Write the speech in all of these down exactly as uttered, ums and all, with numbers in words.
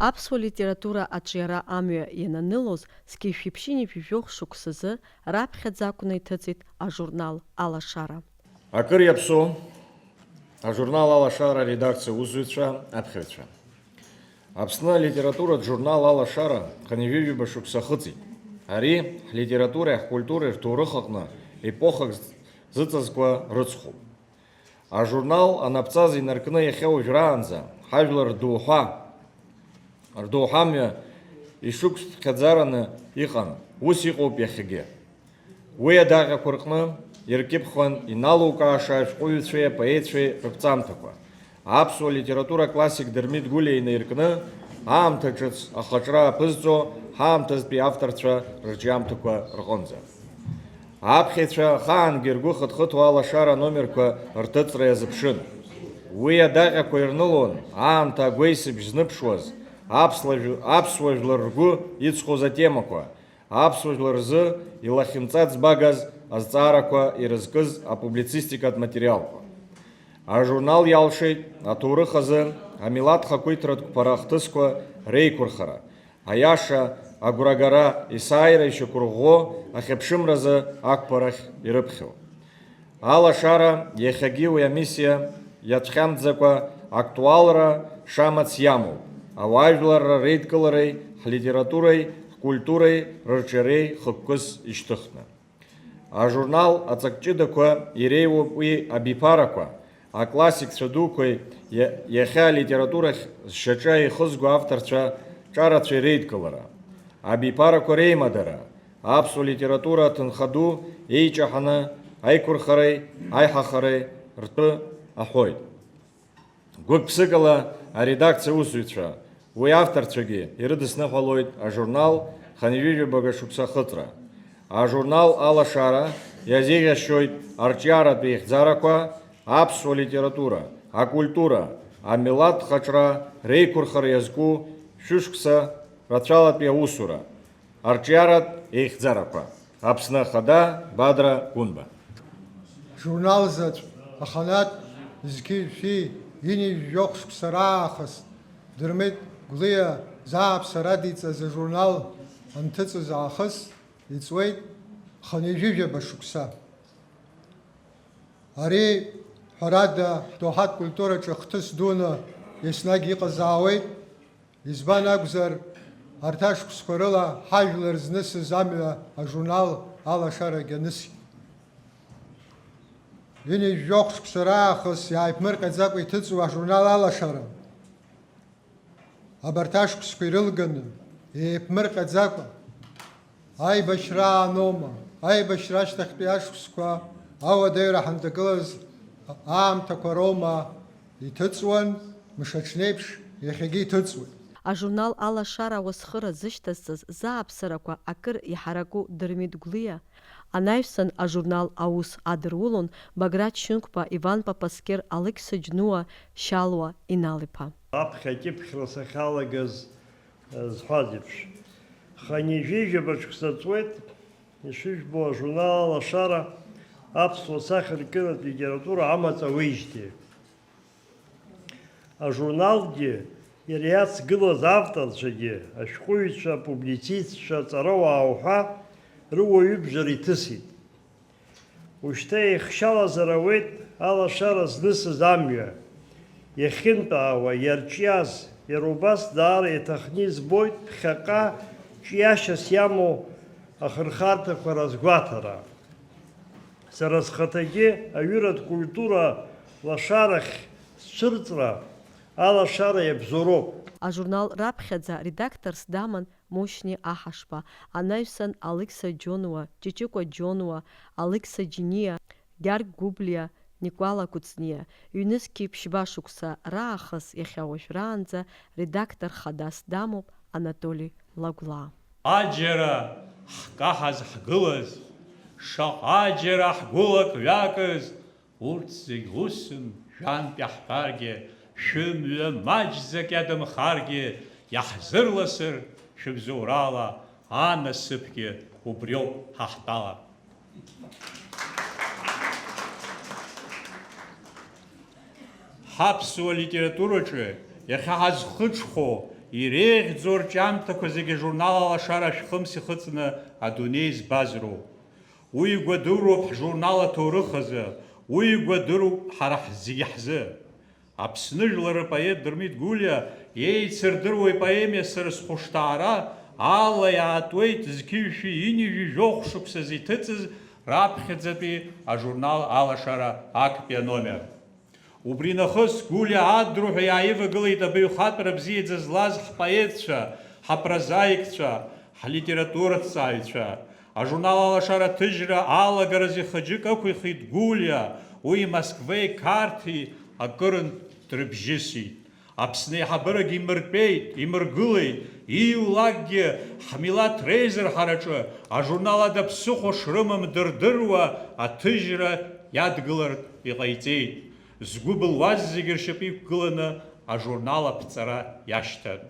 Аԥсуа литература аҿиара амҩа иананылоз, зқьи жәшәи ԥшьынҩажәи жәохә шықәсазы раԥхьаӡа акәны иҭыҵит ажурнал Алашара. Акыр иаԥсоу ажурнал Алашара аредакциа аусзуҩцәа, аԥхьаҩцәа. Аԥсны алитературатә журнал Алашара хынҩажәижәаба шықәса ахыҵит. Ари ҳлитературеи ҳкультуреи рҭоурых аҟны епохак зыҵазкуа рыцхәуп. Ажурнал анапҵаз инаркны иахьа уажәраанӡа ҳажәлар рдоуҳа, рдоуҳамҩа ишықәсԥхьаӡараны иҟан, ус иҟоуп иахьагьы. Уи адаҟьақәа рҟны иркьыԥхьуан иналукааша ашәҟәыҩҩцәеи апоетцәеи рыԥҵамҭақәа, аԥсуа литература классик Дырмит Гәлиа инаиркны, аамҭа ҿыц ахаҿра аԥызҵо ҳаамҭазтәи авторцәа рырҿиамҭақәа рҟынӡа. Аԥхьаҩцәа ахаангьы ргәы хыҭхыҭуа Алашара аномерқәа рҭыҵра иазыԥшын. Уи адаҟьақәа ирнылон аамҭа агәеисыбжь зныԥшуаз, аԥсла жәл-, аԥсуа жәлар ргәы иҵхоз атемақәа, аԥсуа жәлар рзы илахьынҵа ӡбагаз азҵаарақәа ирызкыз апублицистикатә материалқәа. Ажурнал иалшеит аҭоурых азы амилаҭ хақәиҭратә қәԥара ахҭысқәа реиқәырхара, аиаша агәрагара, есааира ишьақәырӷәӷәо ахьыԥшымразы ақәԥарахь ирыԥхьо. Алашара иахьагьы уи амиссиа иацәхьамҵӡакәа актуалра шамац иамоуп, ауаажәларра реидкылареи, ҳлитературеи, ҳкультуреи рырҿиареи хықәкыс ишьҭыхны. Ажурнал аҵак ҷыдақәа иреиуоуп уи абиԥарақәа, аклассикцәа дуқәеи иа-, иахьа алитературахь зшьаҿа еихызго авторцәа ҿарацәеи реидкылара, абиԥарақәа реимадара, аԥсуа литература аҭынха ду еиҷаҳаны аиқәырхареи аиҳахареи ртәы аҳәоит. Гәык-ԥсыкала аредакциа аусзуҩцәа, уи авторцәагьы ирыдысныҳәалоит ажурнал хынҩажәижәабага шықәса ахыҵра. Ажурнал Алашара иазеиӷьасшьоит арҿиаратә еихьӡарақәа, аԥсуа литература, акультура, амилаҭ хаҿра реиқәырхара иазку шәышықәса рацәалатәи аусура, арҿиаратә еихьӡарақәа. Аԥсны Ахада, Бадра Гәынба. Журнал заҵә аханатә зқьи жәшәи ҩынҩажәи жәохә шықәса раахыс Дырмит Гәлиа зааԥсара адиҵаз ажурнал анҭыҵыз аахыс иҵуеит хынҩажәижәаба шықәса. Ари, ҳәарада, ҳдоуҳатә культураҿы хҭыс дуны еснагь иҟазаауеит. Избан акәзар, арҭ ашықәсқәа рыла ҳажәлар знысыз амҩа ажурнал Алашарагь анысит. Ҩынҩажәи жәохә шықәса раахыс иааиԥмырҟьаӡакәа иҭыҵуа ажурнал Алашара абарҭ ашықәсқәа ирылганы, еиԥмырҟьаӡакәа, аибашьра ааноума, аибашьра ашьҭахьтәи ашықәсқәа ауадаҩра ҳанҭагылаз аамҭақәа роума иҭыҵуан, мшаҽнеиԥш иахьагьы иҭыҵуеит. Ажурнал Алашара ауасхыра зышьҭазҵаз зааԥсарақәа акыр иҳараку Дырмит Гәлиа, анаҩсан ажурнал аус адырулон Баграт Шьынқәба, Иван Папаскер, Алықьса Џьнуа, Шьалуа Инал-иԥа. Аԥхьа акьыԥхьра сахьалагаз зҳәаз еиԥш, хынҩажәижәаба шықәса ҵуеит ишыжәбо ажурнал Алашара аԥсуа сахьаркыратә литература амаҵ ауеижьҭеи. Ажурналгьы, иара иацгылаз авторцәагьы, ашәҟәыҩҩцәа, апублицистцәа, аҵарауаа уҳәа, рыуаҩыбжара иҭысит. Ушьҭа еихшьалазар ауеит алашара знысыз амҩа, иахьынтәаауа, иарҿиаз, иара убас даара иаҭахны избоит ԥхьаҟа ҿиашьас иамоу ахырхарҭақәа разгәаҭара. Сара схаҭагьы аҩыратә культура лашарахь сцәырҵра алашара иабзоуроуп. Ажурнал раԥхьаӡа редакторс даман Мушьни Аҳашба, анаҩсан Алықьса Џьонуа, Ҷыҷыкәа Џьонуа, Алықьса Џьиниа, Гьаргь Гәыблиа, Никәала Кәыҵниа. Ҩнызқьи ԥшьба шықәса раахыс иахьа уажәраанӡа редактор хадас дамоуп Анатоли Лагәлаа. Аџьара ҳкаҳаз ҳгылаз, шаҟа џьара ҳгәылак ҩакыз, урҭ зегь усын, жәантә иаҳҳәаргьы, шәымҩа маҷӡак иадамхаргьы, иаҳзырласыр шәыбзоурала анасыԥгьы убриоуп ҳа ҳтәала. Ҳаԥсуа литератураҿы иахьа ҳазхыҽхәо Иреиӷьӡоу рҿиамҭақәа зегьы ажурнал Алашара ашәхымс ихыҵны адунеи збаз роуп. Уи игәадыруп ҳжурнал аҭоурых азы, уи игәадыруп ҳара ҳзегьы ҳзы. Аԥсны жәлар рпоет Дырмит Гәлиа еицырдыруа ипоемиа Сара схәышҭаара ала иаатуеит зқьи жәшәи ҩынҩажәи жәохә шықәсазы иҭыҵыз раԥхьаӡатәи ажурнал Алашара актәи аномер. Убри нахыс Гәлиа адруҳәа иааивагылеит абаҩхатәра бзиаӡа злаз ҳпоетцәа, ҳапрозаикцәа, ҳлитератураҭҵааҩцәа. Ажурнал Алашара аҭыжьра алагараз ихы-џьык ықәихит Гәлиа, уи Москвеи Қарҭи акырынтә дрыбжьысит. Аԥсны аиҳабырагьы имыртәеит, имыргылеит, ииулакгьы ҳмилаҭ реизырҳараҿы ажурнал ада ԥсыхәа шрымам дырдыруа аҭыжьра иадгылартә иҟаиҵеит. Згәы былуаз зегьы ршьапы иқәгыланы ажурнал аԥҵара иашьҭан.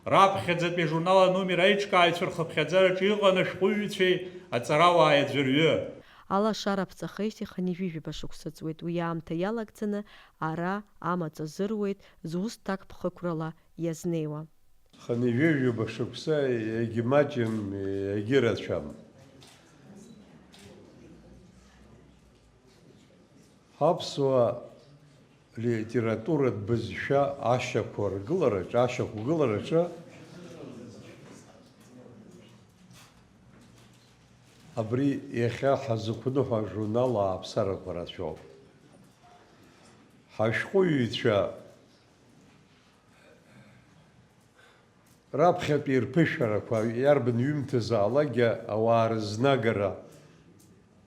Раԥхьаӡатәи ажурнал аномер аиҿкааҩцәа рхыԥхьаӡараҿы иҟан ашәҟәыҩҩцәеи аҵарауааи аӡәырҩы. Алашара ԥҵахеижьҭеи хынҩажәижәаба шықәса ҵуеит, уи аамҭа иалагӡаны ара амаҵ азыруеит, зус ҭакԥхықәрала иазнеиуа. Хынҩажәижәаба шықәса егьмаҷым, егьырацәам. Аԥсуа литературатә бызшәа ашьақәыргылараҿы, ашьақәгылараҿы абри иахьа ҳазықәныҳәа ажурнал ааԥсарақәа рацәоуп. Ҳашәҟәыҩҩцәа раԥхьатәи рԥышәарақәа иарбан ҩымҭазаалакгьы ауаа рызнагара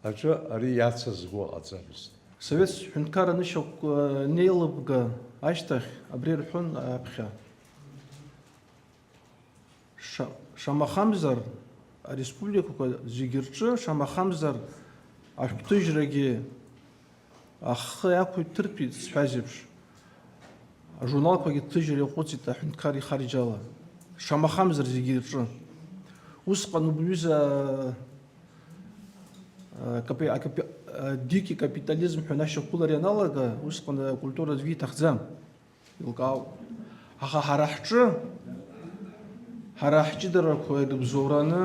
аҿы ари иацызго ыҟаӡамызт. Совет ҳәынҭқарра анышьақәа, э, анеилыбга ашьҭахь абри рҳәон аԥхьа. Ша-, шамахамзар, ареспубликақәа зегьы рҿы, шамахамзар, ашәҟәҭыжьрагьы ахы иақәиҭыртәит, сҳәаз еиԥш, ажурналқәагьы ҭыжьра иаҟәыҵит аҳәынҭқар ихарџьала, шамахамзар зегьы рҿы. Усҟан убри ҩыза, а, капи-, а, капи-, а, дикий капитализм ҳәа анашьақәгылара ианалага, усҟан акультура аӡәгьы иҭахӡам. Еилкаауп. Аха ҳара ҳҿы, ҳара ҳҷыдарақәа ирыбзоураны,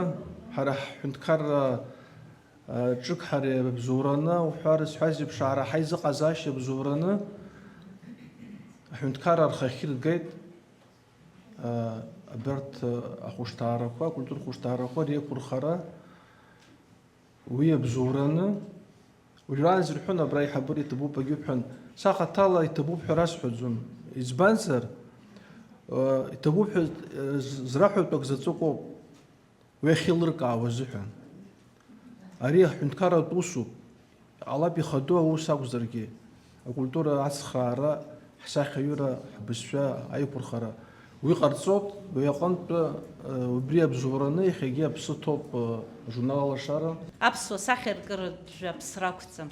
ҳара ҳҳәынҭқарра, а, ҿык ҳара ирыбзоураны, уҳәа рызҳәаз еиԥш, ара ҳаизыҟазаашьа бзоураны, аҳәынҭқарра рхахьы иргеит, а, абарҭ, а, ахәышҭаарақәа, акультуратә хәышҭаарақәа реиқәырхара, уи абзоураны, уажәраанӡа ирҳәон, абра аиҳабыра иҭабуп, агьуп ҳәан. Са хаҭала иҭабуп ҳәа расҳәаӡом. Избанзар, э, иҭабуп ҳәа, э, з-, зраҳәатәу ак заҵәык ауп, уи ахьеилыркаауа азыҳәан. Ари аҳәынҭқарратә усуп, иҟалап ихадоу аус акәзаргьы. Акультура ацхраара, ҳсахьаҩыра, ҳбызшәа аиқәырхара, уи ҟарҵоит, уи аҟынтә, э, убри абзоураны иахьагьы аԥсы ҭоуп, э, ажурнал Алашара. Аԥсуа сахьаркыратә жәа ԥсра ақәӡам.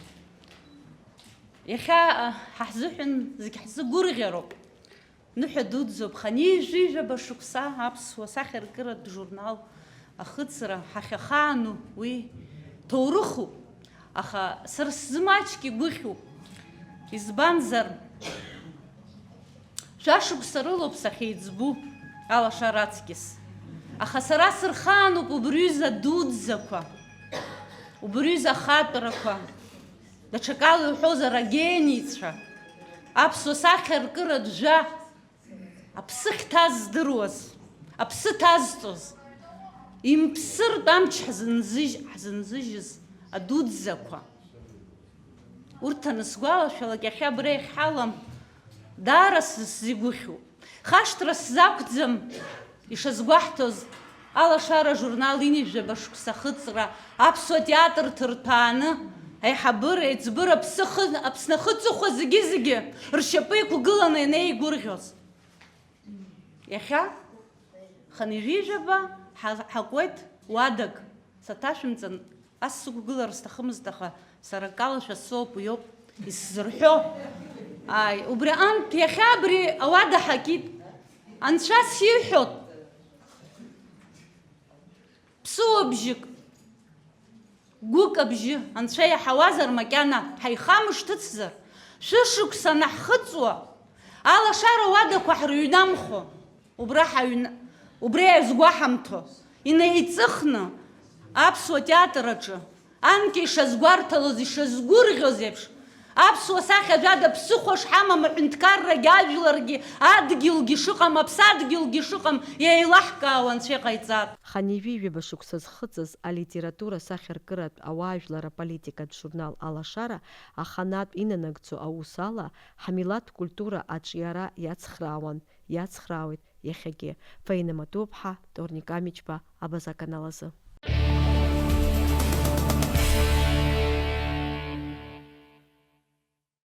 Иахьа, э, ҳа ҳзыҳәан зегь ҳзы гәырӷьароуп. Ныҳәа дуӡӡоуп, хынҩажәижәаба шықәса аԥсуа сахьаркыратә журнал ахыҵра ҳахьахаану уи ҭоурыхуп, аха сара сзы маҷк игәыхьуп. Избанзар, шәашықәса рылоуп сахьеиҵбу алашара аҵкьыс. Аха сара сырхаануп убри ҩыза дуӡӡақәа, убри ҩыза ахатәрақәа, даҽакала иуҳәозар, агениецәа, аԥсуа сахьаркыратә жәа аԥсы ахьҭаздыруаз, аԥсы ҭазҵоз, имԥсыртә амч ҳзынзыжь-, ҳзынзыжьыз адуӡӡақәа. Урҭ анысгәалашәалак, иахьа абра иахьҳалам, даара сзы сзы игәыхьуп. Хашҭра сзақәӡам, ишазгәаҳҭоз, Алашара журнал ҩынҩажәаба шықәса ахыҵра, аԥсуа театр ҭырҭәааны, аиҳабыра, аиҵбыра, Аԥсны ахы-, Аԥсны ахы-, аҵыхәа зегьы-зегьы ршьапы иқәгыланы ианеигәырӷьоз. Иахьа хынҩажәижәаба ҳа-, ҳакуеит уадак. Саҭашәымҵан, ас сықәгылара сҭахымызт, аха сара акалашәа соуп, уиоуп исзырҳәо. Ааи, убри аҟынтә иахьа абри ауада ҳакит. Анцәа сиҳәот, ԥсыуа бжьык, гәык абжьы, Анцәа иаҳауазар, макьана ҳаихамышҭыцзар, шәышықәса анаҳхыҵуа, алашара уадақәа ҳрыҩнамхо. Убра ҳаҩн-, убри иазгәаҳамҭо, инеиҵыхны аԥсуа театр аҿы анкьа ишазгәарҭалоз, ишазгәырӷьоз еиԥш, аԥсуа сахьа жәада ԥсыхәа шҳамам аҳәынҭқаррагьы, ажәларгьы, адгьылгьы шыҟам, аԥсадгьылгьы шыҟам еилаҳкаауа Анцәа иҟаиҵап. Ханижәи жәаба шықәса зхыҵыз алитература сахьаркыратә ауаажәлар аполитикатә журнал Алашара аханатә инанагӡо аус ала, ҳмилаҭ культура аҿиара иацхраауан, иацхраауеит иахьагьы. Фаина Матуаԥҳа, Торник Амичба, Абаза аканалазы.